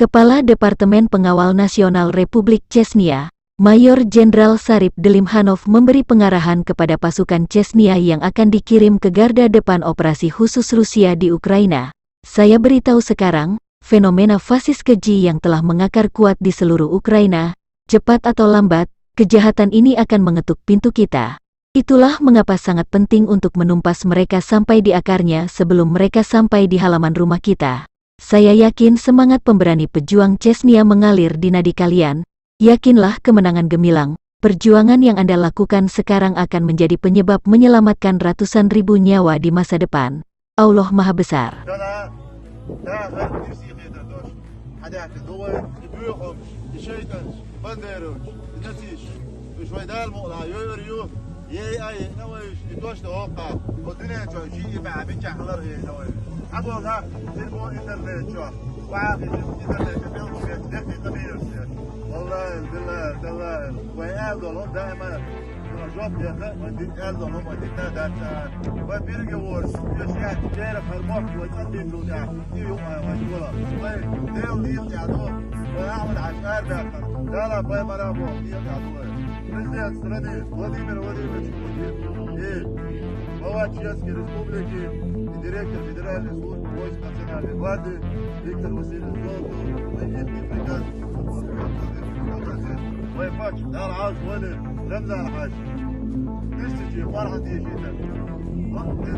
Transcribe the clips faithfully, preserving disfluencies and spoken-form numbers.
Kepala Departemen Pengawal Nasional Republik Chechnya, Mayor Jenderal Sarip Delimhanov memberi pengarahan kepada pasukan Chechnya yang akan dikirim ke garda depan operasi khusus Rusia di Ukraina. Saya beritahu sekarang, fenomena fasis keji yang telah mengakar kuat di seluruh Ukraina, cepat atau lambat, kejahatan ini akan mengetuk pintu kita. Itulah mengapa sangat penting untuk menumpas mereka sampai di akarnya sebelum mereka sampai di halaman rumah kita. Saya yakin semangat pemberani pejuang Chechnya mengalir di nadi kalian. Yakinlah kemenangan gemilang. Perjuangan yang Anda lakukan sekarang akan menjadi penyebab menyelamatkan ratusan ribu nyawa di masa depan. Allah Maha Besar. Дала даха нисихи датош. Хьадахка дугӀай, и боьхамш, и шайтӀанш, бандеровч, и нацистш. Уж вай Дала мукъалахь йойур ю, ей ай, и навайш, и тошта хӀокха, хӀо дуьнен чу ши и баьӀа мичахь хилар хье и навайш. Хьаболла, сирмо интернет чу. Вахи интернет чу белгу веч, дехи къамиерсет. Валлахи, биллахи, таллахи. Вай аьлла долу даима. Жоп яха, вай дин аьлла долу, вай дин даьча. Вай бирге ворс, ю шият, дера хармох, вай цадин ду я. Ю ю ай вай школа. Вай дел дил я ду. Вай Ахмад Ашар бяха. Дала вай мара бо, дил я ду вай. Президент страны Владимир Владимирович Путин и глава Чеченской Республики и директор Федеральной службы войск Национальной гвардии Виктор Васильевич Золотов, военный приказ, вай пач, Дала Ӏаш вайна, Рамзан Хьажи. Дишчи, паргӀатичи.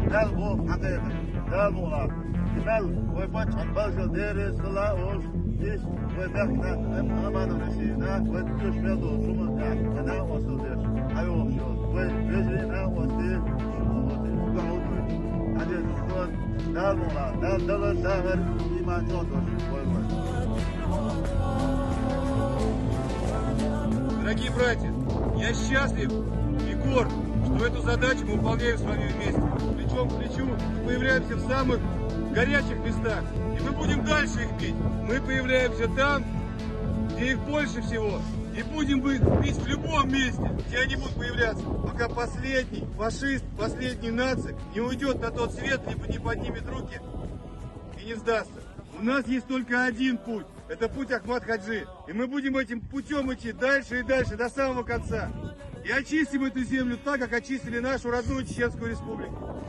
Дал бо хьакъехь, Дала мукъалахь. И мел, вай пач, хьан балжал деррис хилла ош, иш, вай бехна, эм, амана Россияна, вай туш мел до, шума, я, ана осо деш. Ай, вообще, вай, вежина, осо деш, шума, осо деш. Гаудуй. Хьадис, Дала мукъалахь, Дала, Дала, сахар, иман, чёрт, вообще, вай, вай. Дорогие братья, я счастлив и горд, что эту задачу мы выполняем с вами вместе, плечом к плечу, и появляемся в самых горячих местах. И мы будем дальше их бить. Мы появляемся там, где их больше всего. И будем их бить в любом месте, где они будут появляться, пока последний фашист, последний нацик не уйдет на тот свет, либо не поднимет руки и не сдастся. У нас есть только один путь. Это путь Ахмад Хаджи. И мы будем этим путём идти дальше и дальше, до самого конца. И очистим эту землю так, как очистили нашу родную Чеченскую Республику.